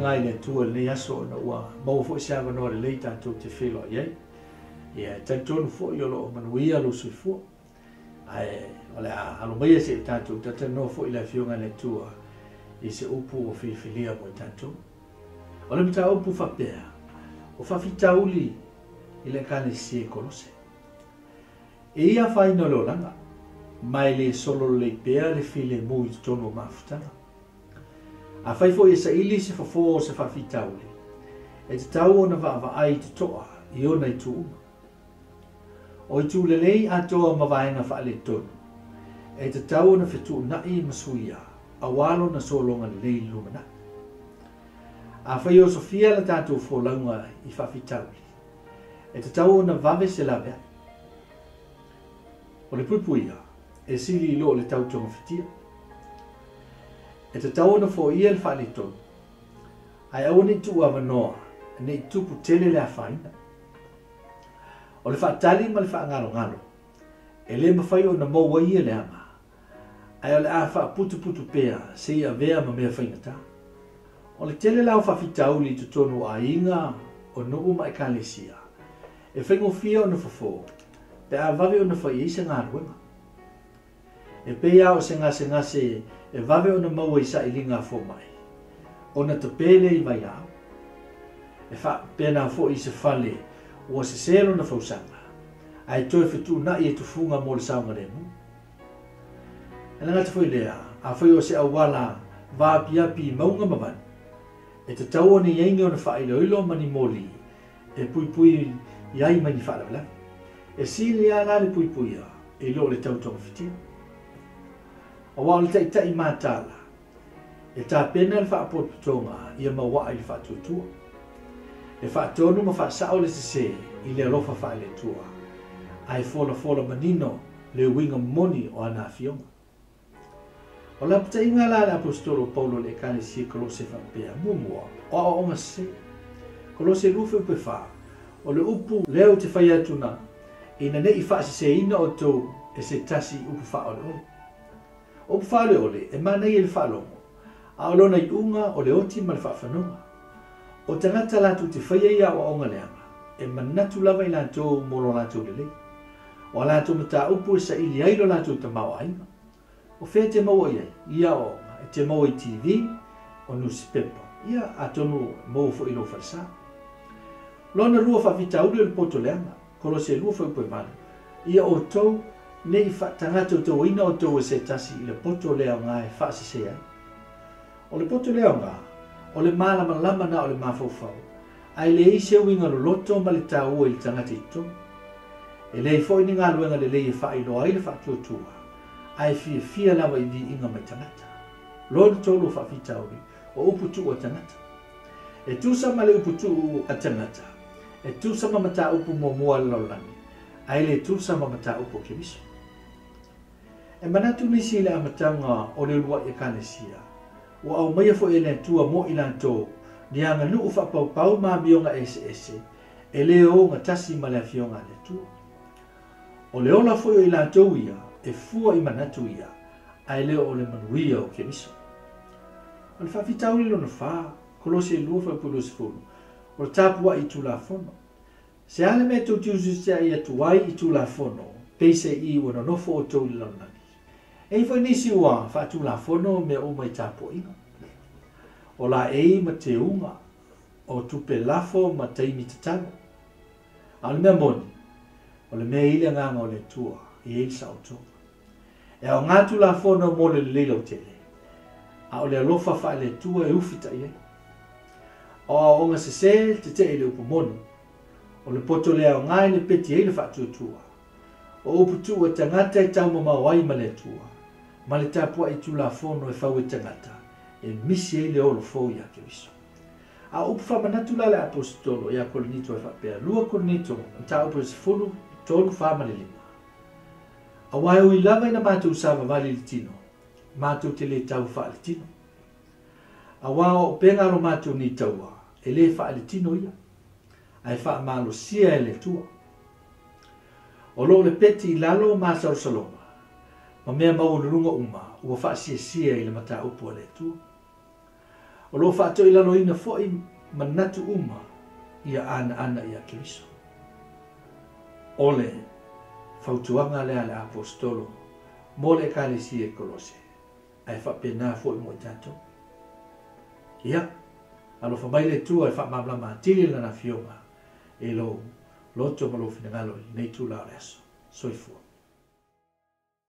aoga i le Atua i lenei aso ona ua maua foi se avanoa lelei tatou te feiloai ai. Ia, e talitonu foi o lo o manuia lou soifua. Ae o le a alo maia se i tatou talatalanoa foi i le Afioga i le Atua i se upu ua filifilia mo i tatou. O le mataupu faapea, o faafitauli i le Ekalesia i Kolose. E i ai afaina o le olaga, ma e le solo lelei pea le filemu i totonu o mafutaga. Afai foi e saili se fofo o se faafitauli, e tatau ona vaavaai totoa i ona itu uma. O itu lelei atoa ma vaega faaletonu, e tatau ona fetuunai ma suia aua lona sologa lelei i le lumanai. Afai e osofia la tatou folauga i faafitauli, e tatau ona vave se laveai. O le puipuia, e sili i lo le tau togafitia. E tatau ona foia le faaletonu, ae aua ne i tuu avanoa ne i tupu tele le afaina. O le faatali ma le faagalogalo, e le mafai ona maua ai ia leaga, ae o le a faaputuputu pea seia avea ma mea faigata. O le tele la o faafitauli i totonu o aiga, o nuu ma ekalesia, e faigofie ona fofo pe a vave ona fai ai se galuega. E pei lava o se gasegase e vave ona maua i sailiga a fomai, ona tape lea i vailaau. E faapena foi i se fale ua sese lona fausaga, ae toe fetuunai e tufuga mo le saogalemu. E le gata foi i lea, afai o se auala vaapiapi i mauga ma vanu, e tatau ona i ai ni ona faailoilo ma ni moli e puipui ai mai ni faalavelave. E sili lava la le puipuia i lo le tau togafitia. Aua o le taitai mataala, e tapena le faapotopotoga ia mauaa i le faatuatua. E faatonu ma faasao le sese i le alofa faale-Atua, ae folafola manino le uiga moni o ana afioga. O le lapataiga la a le Aposetolo o Paulo i le Ekalesia i Kolose e faapea, Muamua, o aoaoga sese. Kolose 2 fuaiupu e 4, O le upu lea ou te fai atu na, ina ne i faaseseina outou e se tasi i upu faaoleole. O upu faaoleole e manaia i le faalogo, a o lona iuga o le oti ma le faafanoga. O tagata latou te faia ia aoaoga leaga, e manatu lava i latou mo lo latou lelei. O a latou mataupu e saili ai lo latou tamaoaiga. O fea e te maua i ai ia aoaoga? E te maua i TV, o nusipepa, ia atonu e maua foi i lou falesa. Lona lua faafitauli o le poto leaga, Kolose 2 fuaiupu e 8, Ia outou ne i faatagatautauaina outou e se tasi i le poto le aoga e faasese ai. O le poto le aoga, o le malamalama na o le mafaufau, ae leai se uiga loloto ma le taua i le tagata i totonu. E leai foi ni galuega lelei e faailoa ai le faatuatua, ae fiafia lava i viiga mai tagata. Lona tolu o faafitauli, o upu tuu a tagata. E tusa ma le upu tuu a tagata, e tusa ma mataupu muamua a le lalolagi, ae le tusa ma mataupu a Keriso. E manatu nisi i le amataga o le uluai Ekalesia, ua aumaia foi e le Atua mo i latou ni aganuu faapaupau ma amioga eseese e le ogatasi ma le Afioga a le Atua. O le ola foi o i latou ia e fua i manatu ia, ae le o le manuia o Keriso. O le faafitauli lona fa, Kolose 2 fuaiupu 20, o le tapuai i Tulafono. Se a le mea tou te usiusiai atu ai i Tulafono, peiseai ua nonofo outou i le lalolagi? E i ai foi nisi ua faatulafono mea uma i tapuaiga, o laei ma teuga, o tupe lafo ma taimi tatalo. A o le mea moni, o le mea e i le Agaga o le Atua, e i ai le saotoga. E aoga Tulafono mo le lelei lautele, a o le alofa faale-Atua e ufitai ai. O aoaoga sese tetee i le upu moni, o le poto le aoga e lepeti ai le faatuatua. O upu tuu a tagata e taumamao ai ma le Atua, ma le tapuai Tulafono e fau e tagata, e misi ai le olo fou iā Keriso. A o upu faamanatu la a le Aposetolo iā Korinito e faapea, 2 Korinito, mataupu e 10, 3, 4 ma le 5. Aua e ui lava ina matou savavali i le tino, matou te le tau faaletino. Aua o upega a lo matou nei taua, e le faaletino ia, ae faamalosia e le Atua. O lo o lepeti i lalo masalosaloga, ma mea maualuluga uma ua faasiesie i le mataupu a le Atua. O lo o faatoilaloina foi manatu uma ia anaana ia Keriso. O le fautuaga lea a le Aposetolo mo le Ekalesia i Kolose, ae faapena foi mo i tatou. Ia, alofa mai le Atua e faamalamalama atili Lana Afioga i lou loto ma lou finagalo i lenei itula o le aso. Soifua.